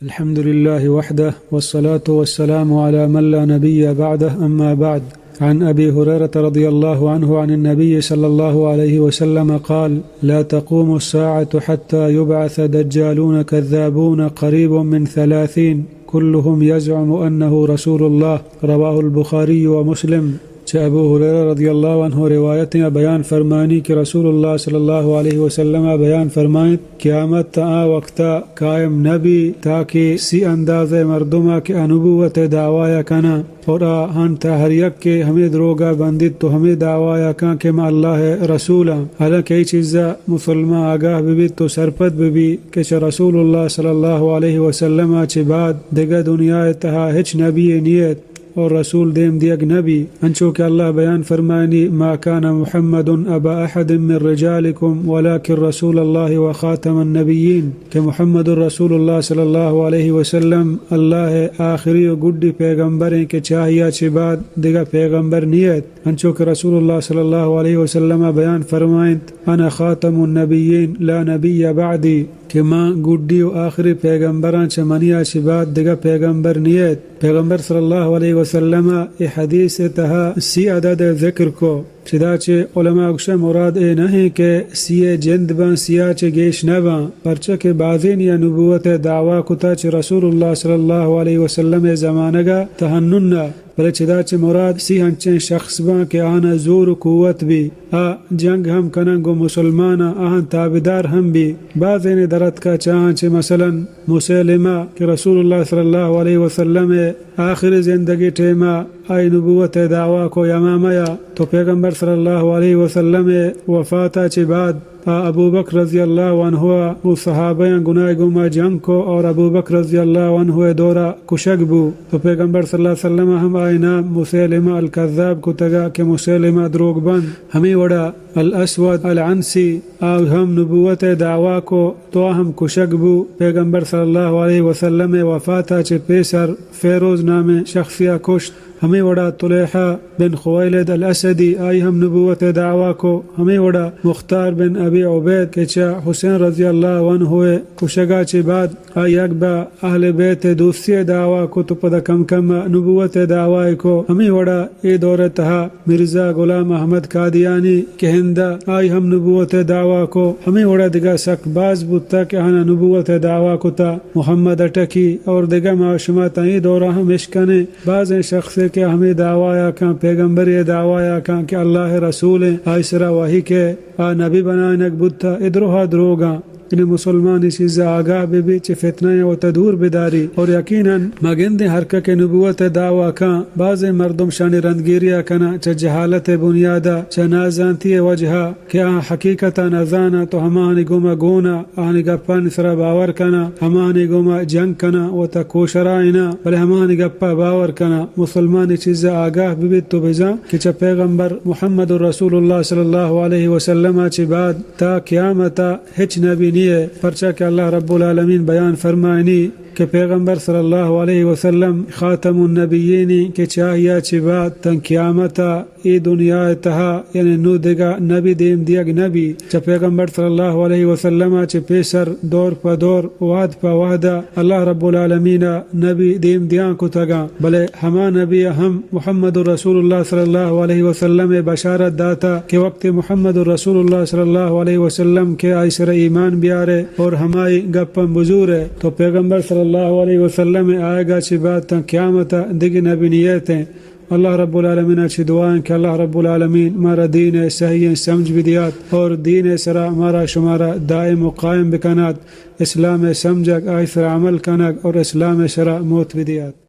الحمد لله وحده، والصلاة والسلام على من لا نبي بعده، أما بعد. عن أبي هريرة رضي الله عنه عن النبي صلى الله عليه وسلم قال: لا تقوم الساعة حتى يبعث دجالون كذابون قريب من ثلاثين، كلهم يزعم أنه رسول الله. رواه البخاري ومسلم. چہ ابو ہریرہ رضی اللہ عنہ روایت ءَ بیان فرمانی کہ رسول اللہ صلی اللہ علیہ وسلم ءَ بیان فرمائنت: قیامت آ وقتا قائم نہ بی تاکہ سی اندازہ مردما کہ آ نبوت ءِ دعوی ءَ کناں اور آ ہنت ہر یک کہ ہمے دروگا بندیت تو ہمے دعوی ءَ کن کہ ما اللہ ءِ رسول آں، حالانکہ اے چیزا مسلمان آگاہ بہ بیت تو سرپد بہ بی کہ چہ رسول اللہ صلی اللہ علیہ وسلم ءَ چہ بعد دگہ دنیا ءِ تہا ہچ نبی یے نیت اور رسول دیم دیگ نہ بی۔ انچو کہ اللہ بیان فرمائنی: ما كان محمد أبا أحد من رجالكم ولكن رسول الله وخاتم النبيين، کہ محمد رسول اللہ صلی اللہ علیہ وسلم اللہ ءِ آخری و گڈی پیغمبر ایں کہ چہ آئی ءَ چہ بعد دگہ پیغمبر نیت۔ انچو کہ رسول اللہ صلی اللہ علیہ وسلم ءَ بیان فرمائنت: أنا خاتم النبيين لا نبي بعدي، کہ من گڈی و آخری پیغمبراں، چہ منی ءَ چہ بعد دگہ پیغمبر نیت۔ پیغمبر صلی اللہ علیہ وسلم ءَ اے حدیث ءِ تہا سی عدد ءِ ذکر کو۔ چدا چہ علماء گوشن مراد اے نہ ایں کہ سی ءِ جند باں، سی ءَ چہ گیش نہ باں، پرچا کہ بازینی ءَ نبوت ءِ دعوی کتا چہ رسول اللہ صلی اللہ علیہ وسلم ءِ زمانگ ءَ تاں ہنون ءَ۔ بلے چدا چہ مراد سی انچیں شخص باں کہ آہاں زور و قوت بی، آ جنگ ہم کنن گوں مسلماناں، آہاں تابعدار ہم بی۔ بازینے درتکا چہ آہاں چہ مثلاً مسیلمہ کہ رسول اللہ صلی اللہ علیہ وسلم ءِ آخری زندگی ٹیما آئی نبوت ءِ دعوی کو یمامہ ءَ، تو پیغمبر صلی اللہ علیہ وسلم ءِ وفات ءَ چہ بعد آ ابوبکر رضی اللہ عنہ ءَ گوں صحابیاں گناہ گوما جنگ کو اور ابوبکر رضی اللہ عنہ ءِ دورا کشگ بو۔ تو پیغمبر صلی اللہ علیہ وسلم ءَ ہم آئی نام مسیلمہ الکذاب کتگا کہ مسیلمہ دروگ بند۔ ہمے وڑا الاسود العنسی آ ہم نبوت ءِ دعوی کو تو آ ہم کشگ بو۔ پیغمبر صلی اللہ علیہ وسلم ءِ وفات ءَ چہ پیسر فیروز نامیں شخصے ءَ کشت۔ ہمے وڑا طلیحہ بن خویلد الاسدی، آئی ہم نبوت ءِ دعوی کو۔ ہمے وڑا مختار بن ابی عبید کہ چہ حسین رضی اللہ عنہ ءِ کشگا چہ بعد آئی یک با اہل بیت ءِ دوستی ءِ دعوی کو تو پدا کم کم نبوت ءِ دعوی کو۔ ہمے وڑا اے دور ءِ تہا مرزا غلام احمد قادیانی کہ ہندا آئی ہم نبوت ءِ دعوی کو۔ ہمے وڑا دگہ سک باز بوتا کہ آہاں نبوت ءِ دعوی کتا۔ محمد اٹکی اور دگہ ما شما تاں اے دورا ہم اشکنیں بازیں شخصے کہ ہمے دعوی ءَ کن، پیغمبری ءِ دعوی ءَ کن کہ اللہ ءِ رسول ایں، آئی سرا وحی کہ آ نبی بنائینگ بوتا، اے دروہ ءُ دروگاں۔ یعنی مسلمان اے چیز ءَ آگاہ بہ بیت، چہ فتنہ ءَ وتا دور بداری۔ اور یقیناً ما گندیں ہر کہ کہ نبوت ءِ دعوی کن، بازیں مردم شانی رندگیری ءَ کناں، چہ جہالت ءِ بنیاد ءَ، چہ نازانتی ءِ وجہ ءَ کہ آ حقیقت ءَ نزاناں تو ہماہانی گوما گون ءَ آہانی گپانی سرا باور کناں، ہماہانی گوما جنگ کناں، وتا کوشرائیناں، بلے ہماہانی گپ ءَ باور کناں۔ مسلمان اے چیز ءَ آگاہ بہ بیت تو بزاں کہ چہ پیغمبر محمد رسول اللہ صلی اللہ علیہ وسلم ءَ چہ بعد تا قیامت ءَ ہچ نبی نیے، پرچا کہ اللہ رب العالمین بیان فرمائنی کہ پیغمبر صلی اللہ علیہ وسلم خاتم النبیین ایں کہ چہ آئی ءَ چہ بعد تاں قیامت ءَ اے دنیا ءِ تہا، یعنی نوں دگہ نبی دیم دیگ نہ بی۔ چہ پیغمبر صلی اللہ علیہ وسلم ءَ چہ پیسر دور پہ دور، وہد پہ وہد ءَ اللہ رب العالمین ءَ نبی دیم دیان کتگاں، بلے ہما نبی ءَ ہم محمد رسول اللہ صلی اللہ علیہ وسلم ءَ بشارت داتا کہ وقت محمد رسول اللہ صلی اللہ علیہ وسلم کہ آئی سر ایمان بیارے اور ہمائی گپاں بزورے تو پیغمبر صلی اللہ علیہ وسلم ءِ آیگ ءَ چہ بعد تاں قیامت ءَ دگہ نبی نیتیں۔ اللہ رب العالمین ءَ چہ دعا ایں کہ اللہ رب العالمین مارا دین ءِ صحیح سمجھ بدیات اور دین ءِ سرا مارا شمارا دائم و قائم بکنات، اسلام ءِ سمجھگ، آئی سرا عمل کنگ اور اسلام ءِ سرا موت بدیات۔